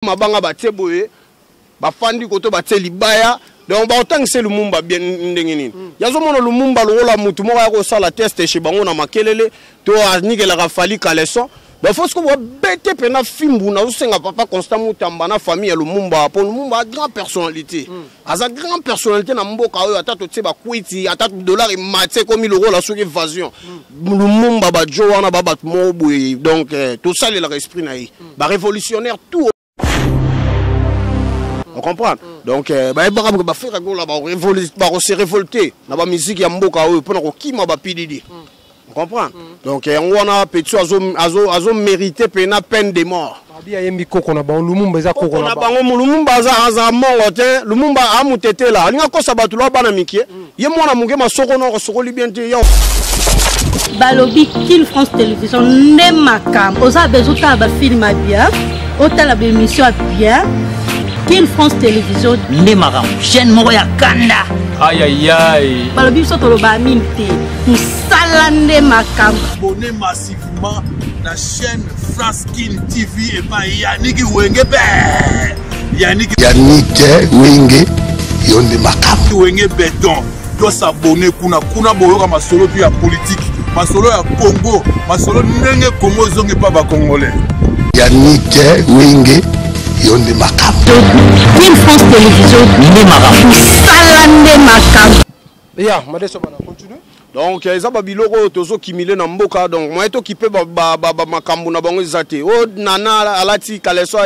Mabanga batie boye, bafandi koto batie libaya, donc baotangisa Lumumba bien ndenge nini? Yazomona Lumumba lokola mutu moko ya kosala test chez bango na makelele to anikelaka Fally caleçon. Donc faut siko bete pena fimbu nazosenga papa Constant Mutamba na famille ya Lumumba, po Lumumba a grand personnalité. Aza grand personnalité na mboka oyo, ata totie bakwiti, ata dollar ematie ekomi lokola soki évasion. Lumumba bajo wana ba bato moko boye, donc tosalelaka esprit na ye. Ba révolutionnaire tout. On comprend? Donc bayebaka ba faire gola ba révolution, ba se révolter na ba musique ya mboka oyo pona kokima ba PDD. On comprend? Donc yango wana petit azo mériter pena peine de mort. Abi ayembi koko na bango, Lumumba eza koko na bango. Lumumba aza mongo te, Lumumba amutetela. Alinga kosa bato la bana mikie. Ye mwana moke masoko na sokoli bien te ya. Balobi Kin France Télévision nde makambo. Oza besoin otala ba film ya bien, otala ba émission ya bien. Kin France Télévision nde makambo. Chaîne moko ya kanda. Aïe aïe aïe. Balobi biso toloba mingi te. Mosala nde makambo. Abonnez massivement na chaîne France Kin TV et pas Yannick Wenge be. Yannick Yannick Wenge yonde makambo. Wenge béton. Doit s'abonner kuna kuna boyoka masolo tu ya politique, masolo ya Congo, masolo ndenge Congo zongi pa ba congolais. Yannick Wenge yonde makambo. Kin France Télévision nde makambo. Mosala nde makambo. Ya, madeso bana continue. Donc eza ba biloko oyo tozo cumuler na mboka, donc moyen to kipe ba makambo na bango eza te. O nana alati caleçon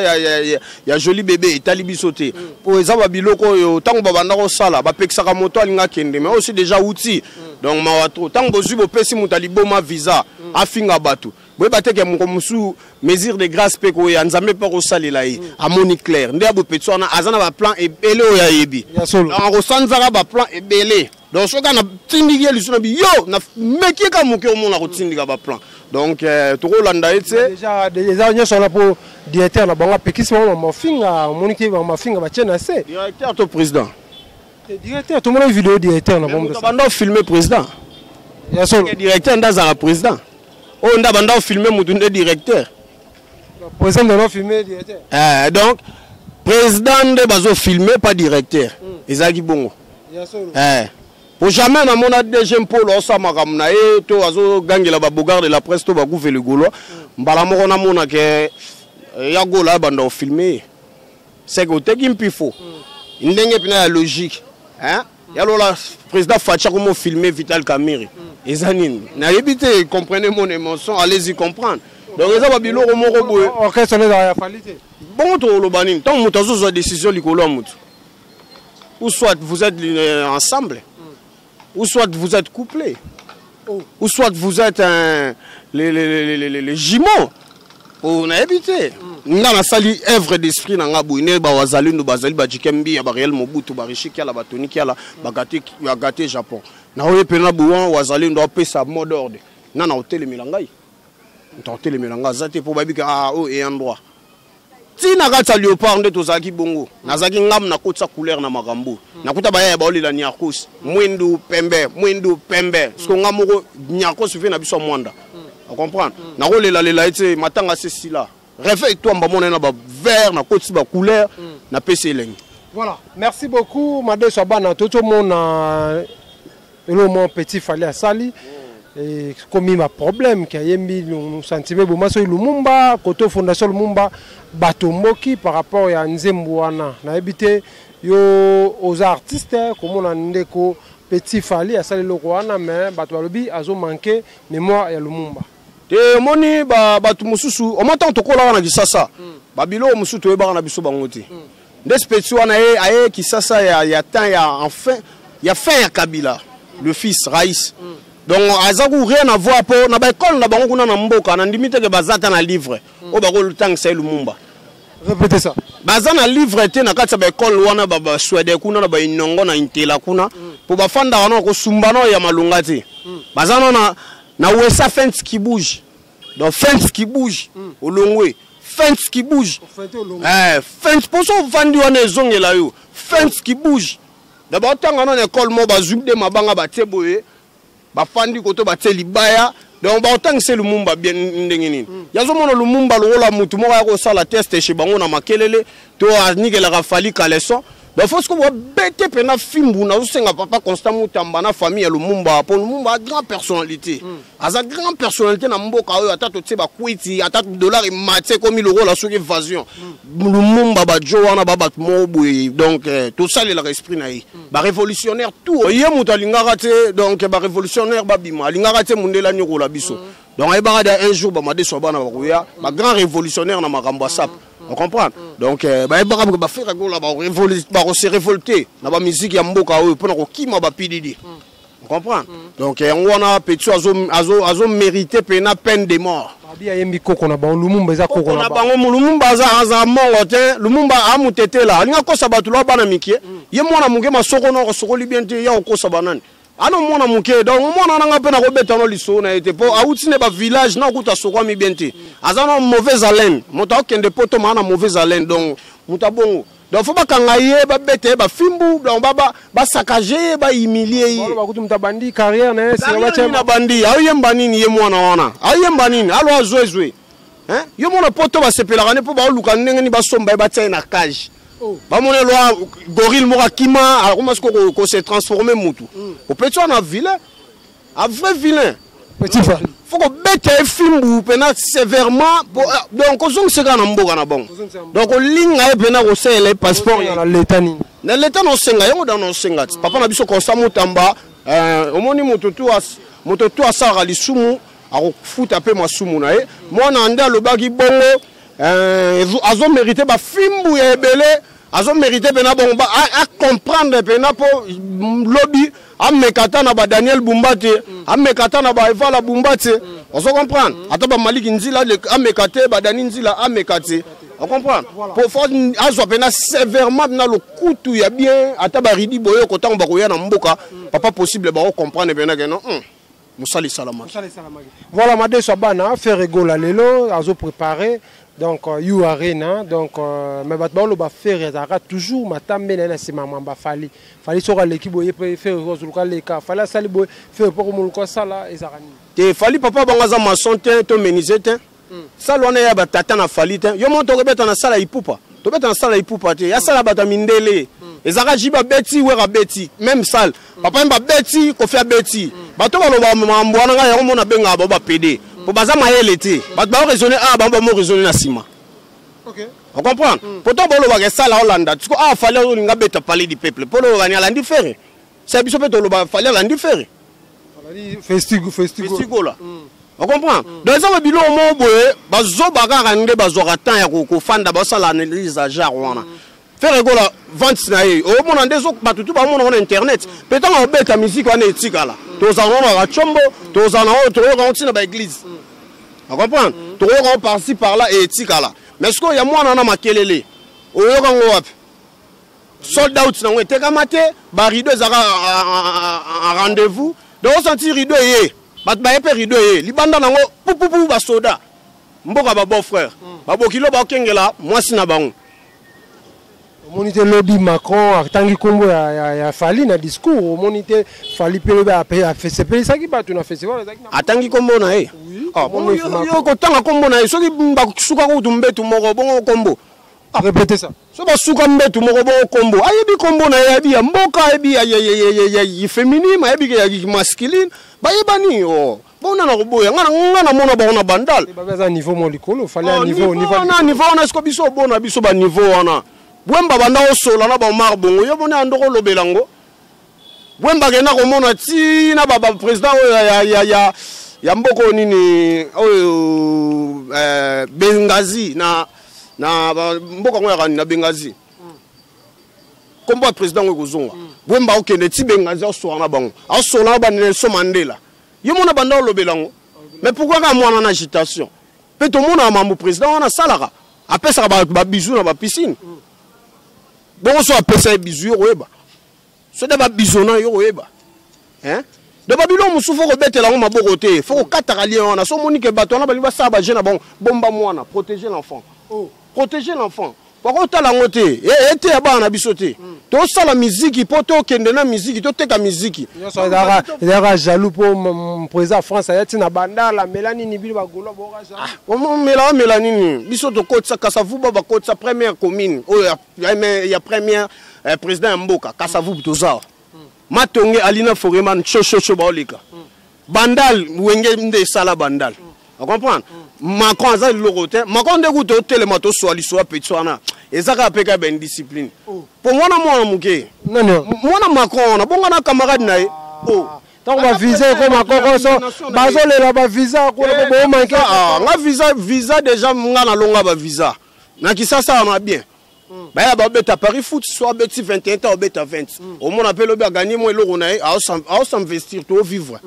ya joli bébé etali biso te. Po eza ba biloko oyo tango ba banda kosala, ba pekisaka moto alinga kende, mais aussi déjà outil. Donc mawa trop. Tango bozwi bopesi moto aliboma visa, afinga bato. Boyeba te ke moko mosusu mesure de grâce pe ko ya Nzambe pe kosalela ye. Amoni clair. Nde ya bopetso wana aza na ba plan ebele oyo ayebi. Ya solo. Donc akosanzaka ba plan ebele. Donc soki ana tindiki ye lisu na bi yo na mekie ka moke omona kotindika ba plan. Donc tokolanda ye tse. Déjà, déjà nyonso wana po directeur na bango apekisi bango ba mafinga, omoni ke ba mafinga ba tie na se. Directeur to président? Eh, directeur, tomona vidéo directeur na bango. Moto banda filmer président. Ya solo. Directeur nda azala président. Oyo nda banda filmer mutu nde directeur. Président nda filmer directeur. Donc président nde bazo filmer pas directeur. Ezalaki bongo. Ya solo. Pour jamais na mona DG Mpolo osa makambo na ye to azo gangela ba bogard de la presse to ba gouve le Gaulois. Mbala moko na mona ke ya Gola banda filmer. C'est que oteki mpifo. Ndenge pina ya logique. Hein? Ya lola président Facha comment filmer Vital Kamerhe. Eza nini? Nayebi te, comprenez mon émotion, allez-y comprendre. Donc eza ba biloko moko boye. Orchestre neza ya falite. Bon to loba nini? Tant moto azo zwa décision likolo ya moto. Ou soit vous êtes ensemble, ou soit vous êtes couplés, ou soit vous êtes les jumeaux. On a évité. Nga na sali œuvre d'esprit na nga boye, ne ba wazalendo bazali ba Djikembi, ya ba Réel Mobutu, ba Richi Kiala, ba Tony Kiala, ba gâté, ba gâté Japon. Na oye pena bouan wazalendo apesa mot d'ordre. Na na otelemela ngai. Nta otelemela ngai azate po babika, ah, oh, et endroit. Tina kati ya léopard nde tozalaki bongo. Nazalaki ngam na kotisa couleur na makambo. Nakuta baya ya baolela Niarcos, mwindu pembe, mwindu pembe. Siko ngam moko Niarcos ve na biso mwanda. On comprend? Nakolela lela ete matanga se sila. Réveille toi mbamona na ba vert na kotisa ba couleur na pesi elengi. Voilà, merci beaucoup Madeso Abana toto mona elo mon petit Fally asali. Et comme ma problème qui a yembi sentiment boma so Lumumba koto fondation Lumumba batomboki par rapport ya nzembo wana na ebité yo aux artistes comme on ndeko petit Fally asali loko wana mais bato balobi azo manquer mémoire ya Lumumba. Te moni ba bato mususu au moins tant tokola wana Kisasa ba bilo mususu toyebaka na biso bango te. Nde petit wana ye aye Kisasa ya temps ya enfin ya fin ya Kabila le fils Raïs. Donc aza ku rien à voir po na ba école na bango kuna na mboka na ndimi te ke bazata na livre. O ba ko tangisa Lumumba. Répétez ça. Baza na livre te na kati ya ba école wana ba Suède kuna na ba Inongo na Intela kuna po ba fanda wana ko sumba no ya malunga te. Baza na na wesa fence qui bouge. Donc fence qui bouge olongwe. Fence qui bouge. Eh fence poso vandi wana ezongela yo. Fence qui bouge. D'abord tanga na école mo ba zubde mabanga ba tie boye. Ba fandi koto ba tie libaya. Donc baotangisa Lumumba bien ndenge nini? Yazomona Lumumba lokola mutu moko ya kosala test chez bango na makelele to anikelaka Fally caleçon. Donc faut siko babete mpena fimbu. Nazosenga papa Constant Mutamba na famille ya Lumumba, mpo Lumumba a grand personnalité, aza grand personnalité na mboka oyo. Ata totie bakwiti, ata dollar emati, ekomi lokola soki évasion, Lumumba bajo wana ba bato moko boye. Donc tosalelaka esprit na ye, barévolutionnaire tout ye moto alingaka te. Donc barévolutionnaire babima, alingaka te mundele anyokola biso. Donc ayebaka da un jour bamadeso ya bana bakoya, bagrand révolutionnaire na makambo ya sape, on comprend. Donc bayebaka baFerre Gola bakose révolter na bamusique ya mboka oyo mpona kokima bapididi, on comprend. Donc yango wana petit azomérite mpena peine de mort. Abi ayembi koko na bango, Lumumba eza koko na bango. Lumumba aza mongo te. Lumumba amutetela, alingi akosa bato loa bana mike. Ye mwana moke, masoko na akosokoli bien te, ya kokosa banani ana mwana moke. Donc mwana nanga mpe nakobeta no lisolo na ye te, mpo awuti ne bavillage na okuta asokwami bien te, aza na mauvaise haleine. Moto akokende poto maa na mauvaise haleine. Donc moto abongo, donc faut bakanga ye, babeta ye bafimbu, donc basakage ye, bahumilie ye. Bakutu moto abandi carrière na ye. Na bandi aoyemba nini? Ye mwana wana aoyemba nini? Alo azwezwe yo mona poto basepelaka ne mpo baoluka ndenge nini basomba ye, batia ye na cage. Bamona elwa gorille moko akima, akoma siko kose transforme mutu. Opeti wana vilain, a vrai vilain. Petit Fally. Faut kobeta ye fimbu mpena sévèrement. Donc ozongisa kaka na mboka na bango. Donc olinga ye mpena kosalela ye passeport. Na leta nini? Na leta na osenga yango da na osenga ti papa na biso Constant Mutamba. Omoni, moto tu asalaka lisumu akofuta mpe masumu na ye. Mwana nde alobaki bongo, azomérite bafimbu ya ebele, azomérite mpena bongo acomprendre mpena, mpo lobi ameka ata na badaniel Bumba te, ameka ata na baevala Bumba te, ozo comprendre, ata bamaliki nzila ameka te, badani nzila ameka te, ocomprendre. Po faut azwa mpena sévèrement mpena lokutu ya bien. Ata baridi boyoko ntango bakoya na mboka papa possible, bakocomprendre mpena keno mosala esalamaki. Voilà, madeso ya bana, Ferre Gola lelo azo préparé donc U Arena. Donc mais bato baoloba Ferre azalaka toujours matambe na ye na nsima ya mwamba Fally. Fally soki aleki boye mpe Ferre ozoluka aleka. Fally asali boye, Ferre mpo komoluka asala. Ezalaka nini? Te, Fally papa bango aza maçon te to menuisier te. Sala wana ya batata na Fally te. Yo moko tokobeta na sala Ipupa, tobeta na sala Ipupa te, ya sala bato ya mindele. Ezalaka ji babeti Wer, abeti même salle, papa ye babeti, Kofi abeti. Bato baloba makambo wana, ngai yango mona abengaka bao bapede, po baza mayele te. Bato bao raisonne awa, bango bamo raisonne na nsima, ocomprendre. Pourtant bolobaka esala olanda siko awa, Fally olinga abeta Palais du Peuple mpo loloba ni alandi Ferre. Se biso mpe toloba Fally alandi Ferre. Festigola, ocomprendre. Donc eza babiloko moko boye, bazoba kaka nde bazwaka temps ya kofanda basala analyse ya genre wana. Ferre Gola, vente na ye omona nde bato tu bamona wana internet mpe ntango obeta musique wana etikala, tozala ngo na bacombo, tozala nango, tokoyoka ngo ntina baéglise, ocomprendre, tokoyoka ngo par-ci par-là e etikala. Mais sikoyo ya mwana wana makelele, oyoka ngo wapi? Sold out nango etekama te, barideau ezalaka en rendez-vous. Donc osanti rideau eye, bato baye mpe rideau eye libanda nango pupupu, basoda mboka, babeau frère, babokilo bakokengela mwasi na bango. Omoni te lobi Macron atangi nkombo ya Fally na discours? Omoni te Fally mpe lobi asepelisaki bato na festival ezalaki? Atangi nkombo na ye? Yo kotanga nkombo na ye, soki basuka kutu mbetu moko bongo nkombo. Répétez ça. So basuka mbetu moko bongo nkombo, ayebi nkombo na ye, ayebi ya mboka, ayebi ya féminine, ayebi ya masculine, bayebani. O bona na koboya nga namona bango na Bandal. Aza niveau mo likolo, Fally ya niveau. Wana niveau wana siko biso obona biso baniveau wana. Bwemba banda osola na baomar bongo, yo moni andoko olobela ngo. Bwemba akenda komona ntina baprésident oyo ya mboka oyo nini oyo, Bengazi, na mboka yango yaka na Bengazi, nkombo ya président yango ekozonga. Bwemba okende ti Bengazi, asola na bango, asola na banelson Mandela. Yo mona banda olobela yango, mais pourquoi kaka mwana na agitation? Mpe tomonaka mambo président wana asalaka, apesaka bato babizu na bapiscine bongo. So apesa ye bizu, yo koyeba so nde babizona, yo koyeba. Donc babiloko mosusu faut kobetela yango maboko te, faut kokataka lien wana. So omoni ke bato wana balingi basala baje na bango, bomba mwana, protéger l'enfant, protéger l'enfant. Bakotala yango te, eteya bana na biso te. Tosala miziki mpo tokende na miziki, toteka miziki. Nyonso ezalaka jaloux mpo président France aya ntina Bandala amela nini, bino bagaulois boka jaloux. Omela, amela nini? Biso tokotisa Kasavubu, bakotisa première commune oyo ya première président ya mboka Kasavubu. Toza Matonge, Alina Foreman, chochocho baoleka Bandal. Wenge nde esala Bandal, ocomprendre? Macron aza liloko te. Macron nde kuta otelema, toswa liso petit wana, eza kaka mpe kaka baindiscipline mpo mwana mwana moke, mwana Macron wana bonga na camarade na ye. Ntango bavisa ekoma kokoso, bazolela bavisa kuna po bomanke. Nga visa, visa déjà nga nalonga bavisa na Kisasa wana bien. Baya babeta Paris foot, so abeti 21 ta, obeta 20, omona mpe lobi aganye mo eloko na ye, aosinvestir to vivre.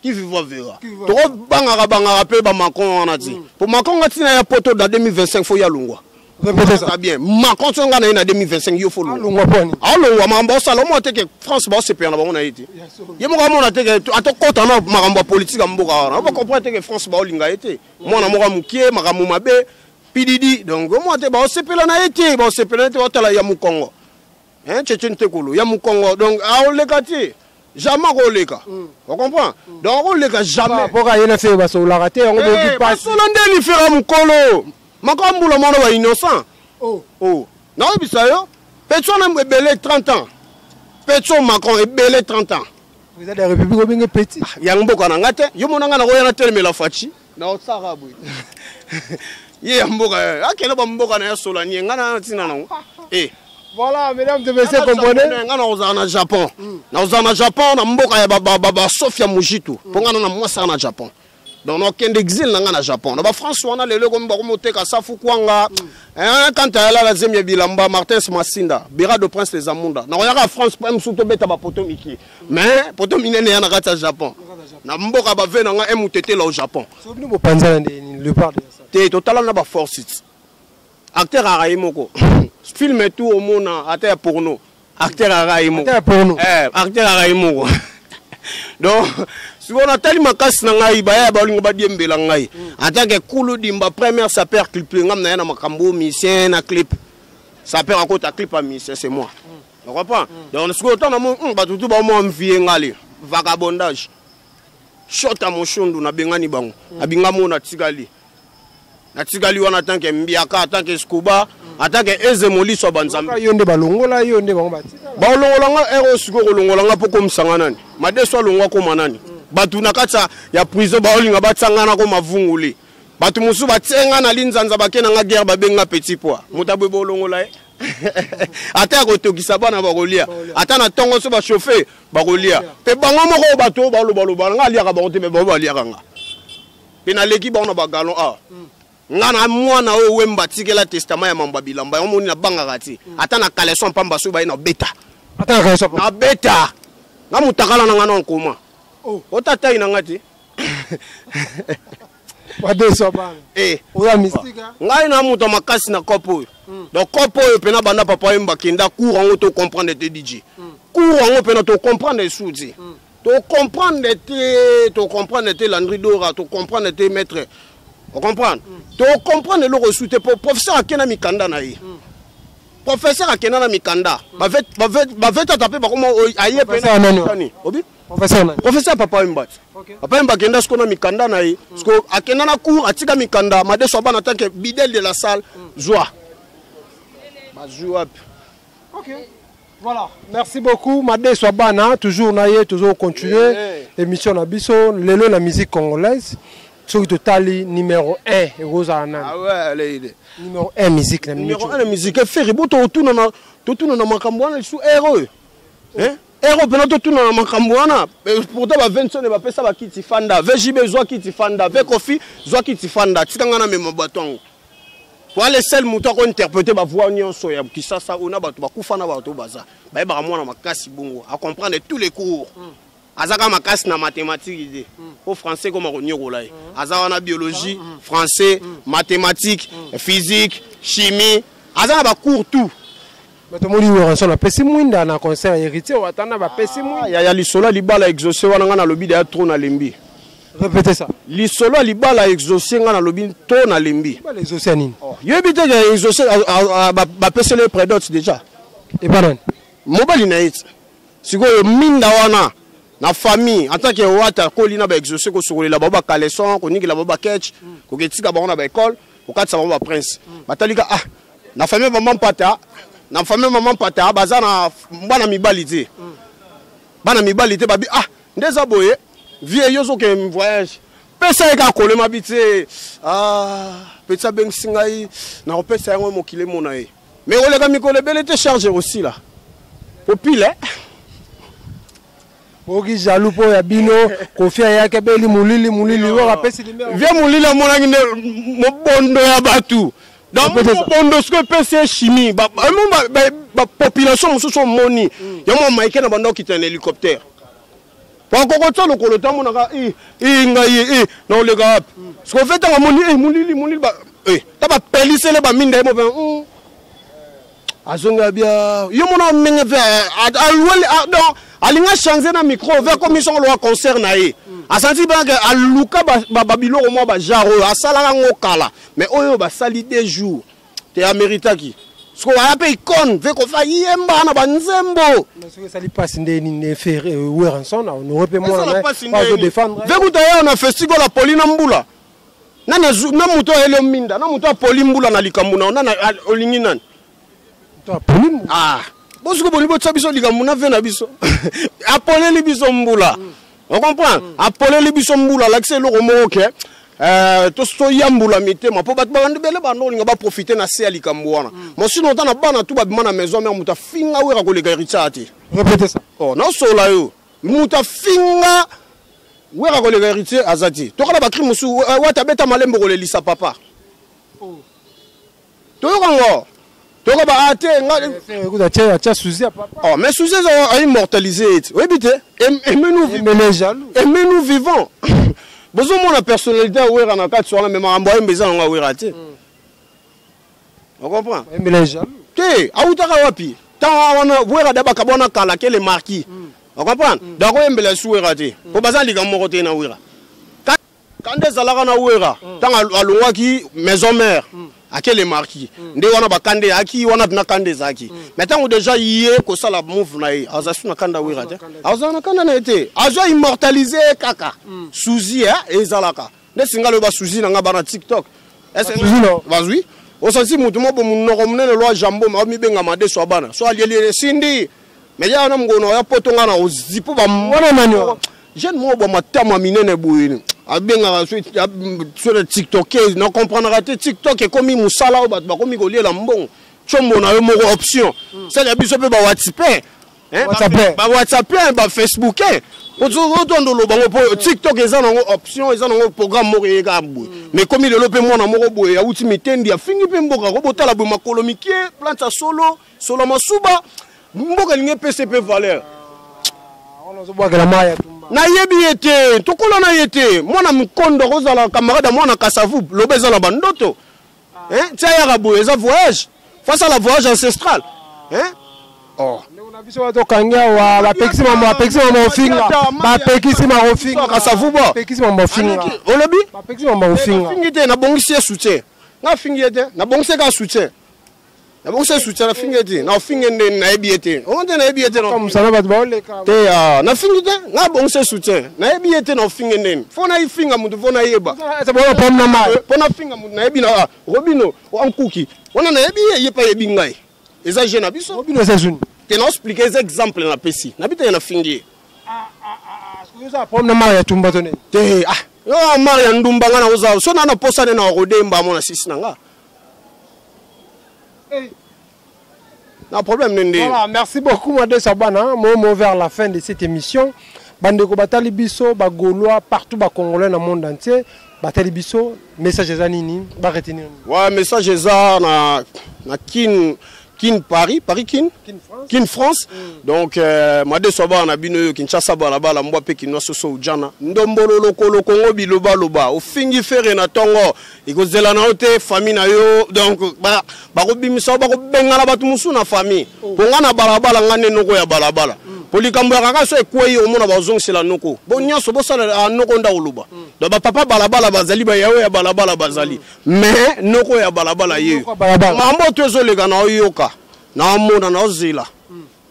Qui vivra verra. Tokobangaka bangaka mpe bamacron wana ti po Macron nga ntina ya poto na 2025 fo ya longwa. Répétez bien, Macron so nga na ye na 2025, yo fo longwa. Aolongwa makambo osala, omona te ke France baosepela na bango na ye te. Ye moko amona te ke atokɔta na makambo ya politike ya mboka wana, obacomprendre te ke France baolinga ye te. Mwana moko ya mokie, makambo mabe pididi, donc omona te baosepela na ye te, baosepela na ye te. Baotala ya mokongo tchetche ntekolo ya mokongo, donc aoleka te, jamais akoleka, ocomprend? Donc akoleka jamais. Mpoka ye na Ferre basololaka te, yango boki pasi. Basola ndeni? Ferre mokolo makambo mbula mwana ba innocent. Oh, naoyebisa yo, petit wana ebele 30 ans, petit Macron ebele 30 ans. Président de la République obenge petit? Yango mboka na nga te. Yo mona nga nakoya natelemela Fatshi, naosaka boye, ye ya mboka akende bamboka na ye, asola nie, nga na ntina nango. Voilà, mesdames et messieurs, comprenez? Nga nakozala na Japon, nakozala na Japon, na mboka ya basofia Mojitu, mpo nga na mwasaka na Japon. Donc nakende exil na nga na Japon, na bafrance wana. Lelo ekomi bakomi oteka safu kwanga kanta yalala zemi ya bilamba Martins Masinda Birado Prince les Amunda. Nakoyaka France mpe mosusu tobeta bapoto miki, mais poto minene ya na kati ya Japon, na mboka bave na nga emutetela au Japon. Te, totala na baforce acteur aka ye moko. Film tout omona, ata ya porno, acteur aka ye moko, acteur aka ye moko. Donc sikoyo natali makasi na ngai, baya balingo badiembela ngai en tant que Kulu Dimba, première sapeur clip. Ngam na ye na makambo musicien na clip, sapeur akota clip ya musicien, c'est moi, tu comprends? Donc sikoyo ntango namoni bato tu baomwa mvie ngali vagabondage shot ya moshundu, nabengani bango, nabinga mo, natikali, natikali wana tant que mbiaka, tant que scuba, en tant que eze moliso ya banzambe. Yo nde balongola yo, nde bango batika. Balongola nga ere oyo. Sikoyo kolongola nga mpo komisanga nani? Madeso alongwa koma nani? Bato na kati ya prison baolinga batia nga na koma vunguli. Bato mosusu batie nga na linzanza, bake na nga guerre, babenga petit pois. Moto aboye bolongola ye, ata ya kotokisa bana bakolia, ata na ntongo so bachauffe bakolia mpe bango moko. Bato oyo balobaloba nga aliaka bango te, me bango baliaka nga mpe naleki bango na bagalon awa. Nga na mwana oyo Wemba atikela testament ya mambo ya bilamba yango, moni nabangaka te, ata na caleçon pamba soki baye na beta, nabeta nga motakala na nga na nkoma otatai na nga te. Madeso bana. Oza mystique. Ngai na moto ya makasi na cope oyo. Donc cope oyo mpena banda papa Wemba kenda, cour yango tocomprendre te. DJ, cour yango mpena tocomprendre esu te, tocomprendre te, tocomprendre te. Landry Dora, tocomprendre te. Maître, ocomprendre, tocomprendre eloko esu te, po professeur akenda mikanda na ye, professeur akenda na mikanda bavetata mpe bakoma aye pene obi. Professeur papa Wemba ti, papa Wemba akenda siko na mikanda na ye, siko akenda na cour, atika mikanda. Madeso abana tant que bidel de la salle, zwa bazwi wapi? Ok. Voilà, merci beaucoup Madeso Abana, toujours na ye, toujours continuer émission na biso lelo na musique congolaise. Soki totali numéro 1 ekozala nani? Ah ouais, allez. Numéro 1 musique na numéro 1 na musique, Ferre. Bo totuna na totuna na makambo wana lisu ere oyo. Hein? Ere mpena totuna na makambo wana. Pourtant ba Vincent bapesa bakiti fanda, VJB zwa kiti fanda, V Kofi zwa kiti fanda, tika nga na mema bato yango. Po ale seul moto akointerprete bavoix nyonso ya Kisasa oyo na bato bakufa na bato baza bayebaka mwana makasi bongo acomprendre tous les cours. Aza kaka makasi na mathématique te, po français koma konyokola ye. Aza wana biologie, français, mathématique, physique, chimie, aza na bacours tout. Bato moni Werrason apesi mwinda na concert Héritier Watana, bapesi mwinda. Ya lisolo ya libala exaucé wana, ngai nalobi deya trop, nalembi. Répétez ça. Lisolo ya libala exaucé, nga nalobi to nalembi. Libala exaucé ya nini? Oh. Yoyebi te ke exaucé bapeseli ye prédot déjà. Epa nani? Mobali na ye ti. Sikoyo minda wana na famille en tant que wata akoli na baexaucé, kosokolela bango bacaleçon, koningela bango baketch, koketika bango na baécole, kokatisa bango baprince. Batalika ah na famille mama mpata, na famille mama mpata baza na bana mibali te, bana mibali te. Babi ah nde eza boye, vie yo ozokende voyage, pesa ye kaka kolema bi te. Ah, petit abengisi ngai, nakopesa yango mokili emona ye, mais koleka mikolo ebele te, charge ekosila popile. Boki jaloux mpo ya bino. Kofi ayaki, abeli molili molili oyo apesi lumière. Vie molili amonaki nde mobondo ya bato. Donc mobondo soki epesi ye chimie, bapopulation mosusu omoni yango maike na banda okita na hélicoptère, bakokotia lokolo te, amonaka i ngai na oleka wapi. Soki ofe ntango amoni molili molili ta bapelisele baminda ye mo mpe azongi abia yo mona ndenge ve alueli. Donc alinga change na micro ve akomi songo loka concert na ye, asanti banke aluka babiloko mwa bagenre oyo asalaka ngo kala, mais oyo basali 2 jours te ameritaki. Siko aya mpe icone ve kofa yemba na banzembo. Soki esali mpasi nde nini? Ferre Werrason honore mpe mwana azodefendre. Ve kuta oyo na festival apoli na mbula nani, na moto ayeli ominda, na moto apoli mbula na likambo na yo, nani olingi nani? Ah, bosiko bolingi botia biso likambo na ve na biso. Apoleli biso mbula, ocomprendre? Apoleli biso mbula, alakisa eloko moko ke toyambula mitema, mpo bato babandi bele bando olinga baprofite na se ya likambo wana. Mosino ota na bana tu babima na maison mare, moto afinga Wera koleka Héritier te. Répétez ça. Oh, naosola yo, moto afinga Wera koleka Héritier aza te. Toka na bacri mosusu, wata abeta malembo kolelisa papa. Toyoka ngo, toyoka ba a te nga atia suzi ya papa. Oh, mais suzi eza aimmortalisé ete oyebi te. Aimez-nous vivant, bozomona personnalité ya Wera na kati wana, mais makambo ayemba eza nango awera te, ocomprend te? Awutaka wapi ntango wana? Wera da bakaba wana kala ke le marquis, ocomprendre? Donc oyembela su Wera te, po baza likambo moko te na Wera. Kanda ezalaka na Wera ntango alongwaki maison mère, ake le marquis, nde wana bakanda eyaki wana mpena, kanda ezalaki. Mais ntango déjà ye kosala move na ye, aza su na kanda Wera te, azala na kanda na ye te, azwa immortalise ye kaka. Suzi ezalaka nde singa loyo basuzi na nga bana TikTok bazwi osansi mutu mo bo monoko monene lwa jambo mibenga madeso ya bana so alieli esindi. Mais ya wana mongono ya poto nga na ozipo ba wana nani? Jeune moko bwa matama minene boye abengaka so na TikTok, na comprendra te. TikTok ekomi mosala oyo bato bakomi koliela mbongo. Tiombo na yo moko option sala ya biso mpe bawhatsappin, bawhatsappin, bafacebookin, otondo oloba ngo mpo TikTok eza nango option, eza nango programme moko eyeka boye. Mais komi lelo mpe mwana moko boye awuti mitendi, afingi mpe mboka ko botala boye, makolo mike, plante ya solo solo masuba, mboka elingi epesa mpe valeur. Nayebi ye te, tokola na ye te. Mwana mokondo akozala camarade ya mwana Kasavu, loba eza na bandoto ti ayaka boye, eza voyage face à la voyage ancestral. Oh. Na biso bato tokangi awa, bapekisi mama, bapekisi mama ofinga, bapekisi mama ofinga. Kasavu bo bapekisi mama ofinga. Olobi? Bapekisi mama ofinga. Fingi te, nabongisi ye soutien, nga fingi ye te, nabongisi ye kaka soutien, nabongisi ye soutien, nafingi ye te. Naofingi nde nayebi ye te, ongo te, nayebi ye te. Mosala bato baoleka. Te, nafingi te, nga abongisi ye soutien, nayebi ye te. Naofingi ndeni? Fo nayifinga motu, fo nayeba mpo nafinga motu. Nayebi na Robino Ankuki wana, nayebi ye, ye mpe ayebi ngai, eza je na biso. Robino eza zuni. Te, na explique, eza exemple napesi, nabi te nafingi ye. Problème na mara ya tumba to nini? Te, ah, yo mara ya ndumba, nga nakoza so na naposa nde na kodemba mona sisi na nga na problème nde. Voilà, merci beaucoup Made Sabana. Mo vers la fin de cette émission. Bandeko batali biso, ba Gaulois partout, ba Congolais dans le monde entier, batali biso, message eza nini? Ba retenir. Ouais, message eza na Kin, Kin Paris, Paris Kin, Kin France. Kin France. Donc madeso bana na bino yo Kinshasa bala bala mbwa pe kinwa soso ujana. Ndombolo lokolo Kongo biloba loba. Ofingi Ferre na tongo, ekozela na yo te famille na yo, donc ba bakobimisa, bakobengana bato mosusu na famille. Mpo nga na balabala, nga nde noko ya balabala. Po likambo ya kaka so ekwei, omona bazongisela noko. Bo nyonso bosala noko nda oloba. Donc bapapa balabala bazali, bayawe ya balabala bazali, mais noko ya balabala ye. Mambo to ezoleka na oyoka, naomona, naozela,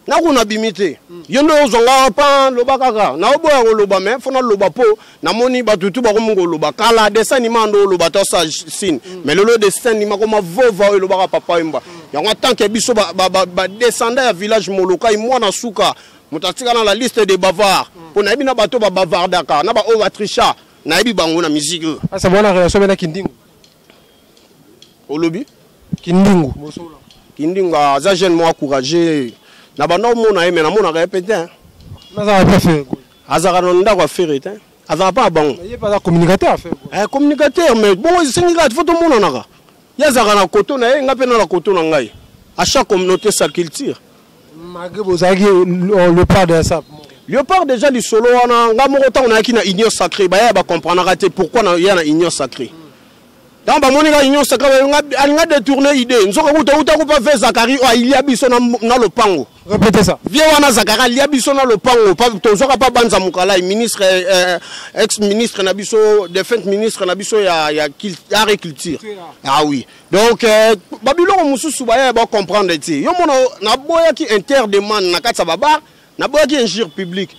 nakuna bimi te. Yo nde ozwanga pa loba kaka, naoboya koloba, mais fo naloba mpo namoni bato tu bakomi koloba. Kala dessin animé ando oloba to osala signe, mais lelo dessin animé akoma vova oyo elobaka Papa Wemba. Yango en tant que biso badescendant ya village Molokai, mwana suka moto atika na la liste de bavard, mpo nayebi na bato babavardaka na baoyo batricha, nayebi bango na musique oyo. Asa bona relation mena Kindingu? Olobi? Kindingu. Kindingu aza jeune moko courageux na banda omona ye, mais namonaka ye pe te. Nazala pe Ferre. Azalaka na ndako ya Ferre te, azalaka mpa ya bango. Ye mpe aza communicateur Ferre. Eh, communicateur, mais bongo esengi kaka fo tomonanaka. Ye azalaka na koto na ye, nga mpe na koto na ngai. À chaque communauté sa culture. Malgré bozalaki Léopard de la SAP. Léopard déjà, lisolo wana nga moko ntango nayaki na Union sacrée, baya bacomprendraka te pourquoi naya na Union sacrée. Ntango bamoni kaka Union sacrée, alinga détourner idée. Nzoka kuta uta kupa ve Zakari oyo alia biso na lopango. Répétez ça. Vie wana Zakari alia biso na lopango, tozwaka pa Banza Mokalai, ministre, ex ministre na biso, défunt ministre na biso ya art et culture. Ah oui, donc babiloko mosusu baya bacomprendre te. Yo mona, naboyaki interdemande na kati ya babar, naboyaki injure publique.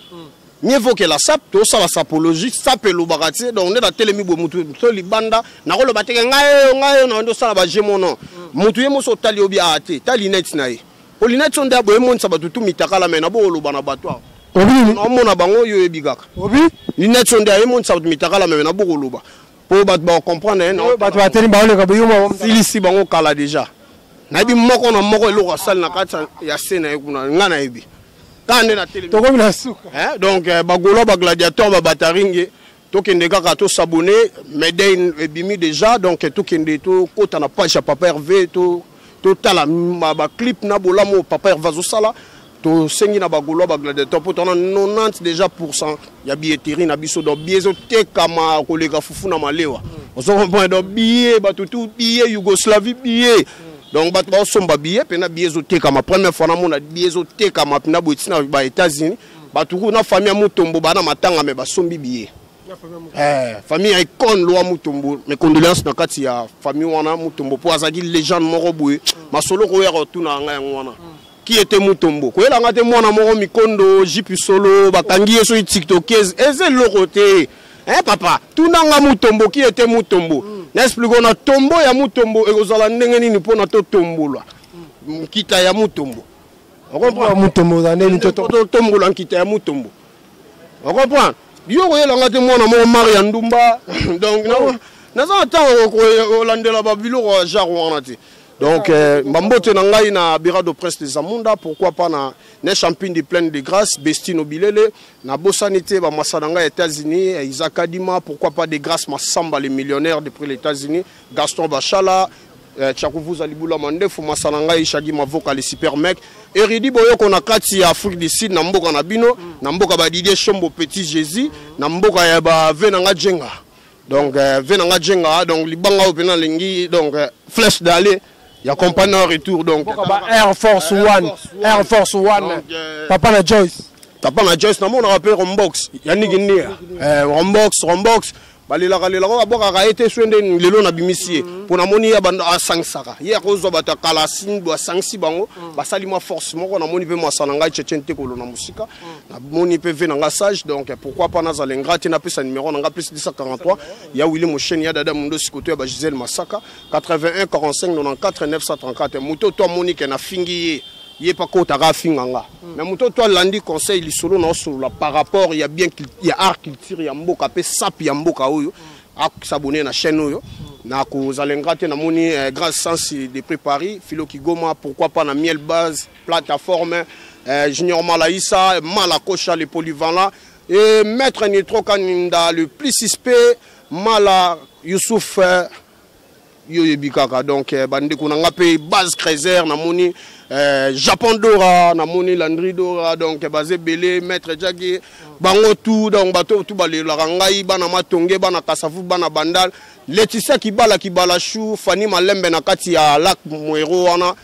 Mieux vaut que la SAP tosala sapologie. SAP elobaka te. Donc nde natelemi boye, mutu to libanda nakoloba teke ngai oyo, ngai oyo na osala bagemo non. Mutu ye moso otali obi aa te, ta lunette na ye, po lunette oyo nde aboye emonisa bato tu mitakala, me nabo oloba na bato awa. Obi nini? Naomona bango oyo oyebi kaka. Obi? Lunette oyo nde ayemonisa bato mitakala, me nabo koloba mpo bato bakocomprendre. Bato bateli baoleka boyoma. Silisi bango kala déjà. Nayebi moko na moko eloko asali na kati ya se na ye kuna, ngai nayebi kaka nde natelemi. Tokomi na suka. Hein? Donc bagaulois, bagladiateur, babataringe, tokende kaka tosabone. Medain ebimi déjà, donc tokende tokota na page ya Papa Hervé, totala baclip na bolamu oyo Papa Hervé azosala. Tosengi na bagaulois, bagladiateur, mpo tona 90 déjà pourcent ya billetterie na biso. Donc billet ezotekama koleka fufu na malewa, ozo comprendre? Donc billet, bato tu billet, Yougoslavie billet. Donc bato baosomba billet mpena, billet ezotekama. Première fois namona billet ezotekama mpena boye ntina ba États-Unis. Bato ku na famille ya Mutombo baa na matanga, me basombi billet. Famille ya Econe Lwa Mutombo, mes condoléances na kati ya famille wana. Mutombo mpo azalaki légende moko boye. Masolo koyaka kotuna ngai yango wana, qui était Mutombo? Koyelanga te mwana moko mikondo jipi solo bakangi ye soki tiktokese eza eloko te. Hein, papa, tunanga Mutombo, qui était Mutombo? Na explique na tombo ya Mutombo ekozala ndenge nini mpona totombolwa nkita ya Mutombo. Mutombo ozala ndenge nini? Totombola nkita ya Mutombo, ocomprendre? Yo koyelanga te mwana moko mari ya ndumba. Donc naza na ntango kolandela babiloko ya genre wana te. Donc bambote na ngai na Birado Prince de Zamunda, pourquoi pas na ne Champindi pleine de grâce, Bestino Bilele, nabosani te bamasa na ngai États-Unis, Isaac Adima, pourquoi pas de Grâce Masamba, les millionnaires depuis les États-Unis, Gaston Bachala, Tchakuvuza Libula Mandefu, masa na ngai Shagi Mavoka, le super mec, Eridi Boyoko na kati ya Afrique du Sud, na mboka na bino, na mboka ba Didier Chombo Petit Jésus, na mboka ya ba ve na nga Djenga. Donc ve na nga Djenga, donc libanga oyo mpena alingi, donc flèche d'aller ya compagnie en retour, donc ba Air Force One, Air Force One. Donc, papa na Joyce. Papa na Joyce, namonaka mpe Rombox Yaniki Nia, Rombox, Rombox balelaka lelaka oyo abwakaka ye te. So nde lelo nabimisi ye mpo namoni ye asangisaka ye, akozwa bato ya kala asangisi bango, basali mwa force moko. Namoni mpe mwasa na ngai Tchetchen te kolona mosika, namoni mpe ve na nga sage. Donc pourquoi pas nazala ingrat te, napesa numéro na nga plus 243 ya Willi Mosheni, ya Dada Mundo Sikoto, ya bagisele Masaka, 81 45 94 934. Moto to amoni ke nafingi ye, ye mpe akotaka afinga nga, mais moto to alandi conseil lisolo na osolola par rapport ya bien ya art culture ya mboka mpe sape ya mboka oyo, asabone na chaîne oyo. Na kozala ingrat te, namoni Grâce Sens depuis Paris, Philo Kigoma, pourquoi pas na Miel Base plateforme, Junior Malaïsa Malakosha, le polyvalent, et maître Nitro Kaninda, le plus suspect, Mala Youssouf, yo yebi kaka. Donc bandeko na nga mpe Base Creser, namoni Japon Dora, namoni Landry Dora, donc baza ebele, maître Jaki, bango tout. Donc bato tout balelaka ngai, bana Matonge, bana Kasavu, bana Bandal, Laetitia Kibala, Kibala Chou, Fani Malembe na kati ya lac Moero wana.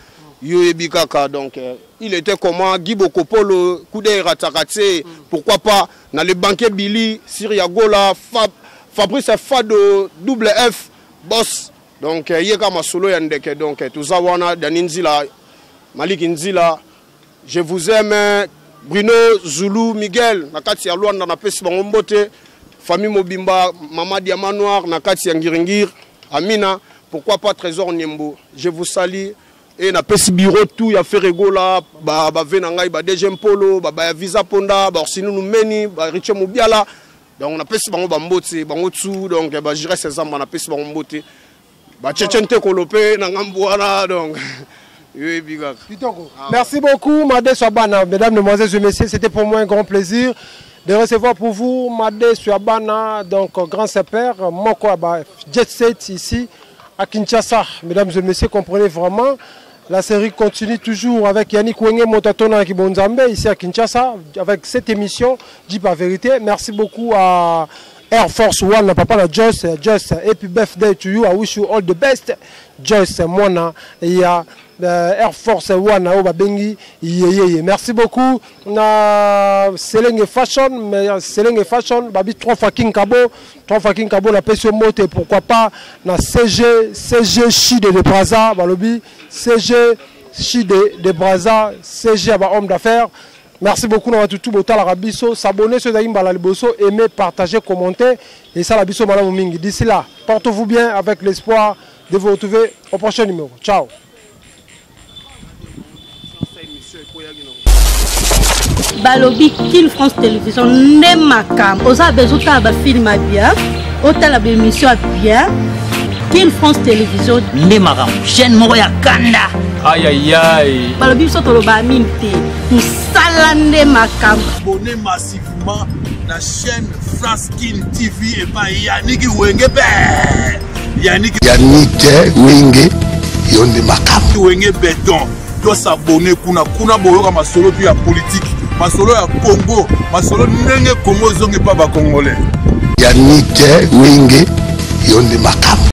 Yo yebi kaka. Donc il était comment Guy Bokopolo, Kude Ratakatse, pourquoi pas na le banquier Billy, Syria Gola, Fabrice Fado, double F, boss. Donc yeka masolo ya ndeke. Donc toza wana Dani Nzila, Malik Nzila, je vous aime. Bruno Zulu Miguel na kati ya Luanda na pesi bango mbote, famille Mobimba, Mama Diamant Noir na kati ya Ngiringir, Amina, pourquoi pas Trésor Niembo, je vous salue. Et na pesi bureau tout ya Ferregola, ba ba ve na ngai, ba DG Mpolo, ba ba ya Visa Ponda, ba Orsino Numeni, ba Richie Mubiala. Donc na pesi bango ba mbote, bango tout, donc ba Jires Zamba na pesi bango mbote. Ba Tchétchène te kolopé na ngambo wana, donc oui, big up. Kitoko. Merci beaucoup Made Swabana, mesdames, mesdemoiselles et messieurs, c'était pour moi un grand plaisir de recevoir pour vous Made Swabana, donc grand sapeur, Moko Aba, Jet Set ici à Kinshasa. Mesdames et messieurs, comprenez vraiment, la série continue toujours avec Yannick Wenge Motatona Kibonzambe ici à Kinshasa, avec cette émission Jeep à Vérité. Merci beaucoup à Air Force One, papa la Joyce, Joyce, happy birthday to you, I wish you all the best. Joyce, mwana, il y a Air Force One, oyo babengi yeyeye. Merci beaucoup na Selenge Fashion, mais Selenge Fashion, babi 3 fois King Kabo, 3 fois King Kabo, la PSO Mote, pourquoi pas na CG, CG Chide de Brazza, balobi CG Chide de Brazza, CG ba homme d'affaires. Merci beaucoup na batu tout botala rabiso, s'abonner sur Zaïmba la liboso, aimer, partager, commenter et ça la biso malamu mingi. D'ici là, portez-vous bien avec l'espoir de vous retrouver au prochain numéro. Ciao. Balobi Kin France Télévision nde makambo. Oza besoin otala ba film ya bien, otala ba émission ya bien. Kin France Télévision nde makambo, chaîne moko ya kanda. Aïe aïe aïe. Balobi biso toloba mingi te. Mosala nde makambo. Abonnez massivement la chaîne France Kin TV et pas Yannick Wenge be. Yannick Yannick Wenge yo nde makambo. Wenge béton. Doit s'abonner kuna kuna boyoka masolo tu ya politique, masolo ya Congo, masolo ndenge Congo zongi pa ba Congolais. Yannick Wenge yo nde makambo.